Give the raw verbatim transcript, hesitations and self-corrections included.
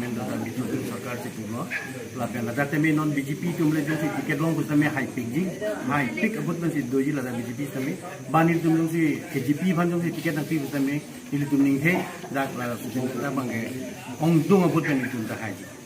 government do, ta B J P sorkar si pulo. Lapen ladak tame non B J P atum le jongsi ticket long pusitame haipikji, haipik apot pensi doji ladak B J P tame. Ba nelitum jongsi A J P aphan jongsi ticket nangpi pusitame, nelitum ningthe, dak la suseng kita bangke ongdung apot pen nelitum ta haiji.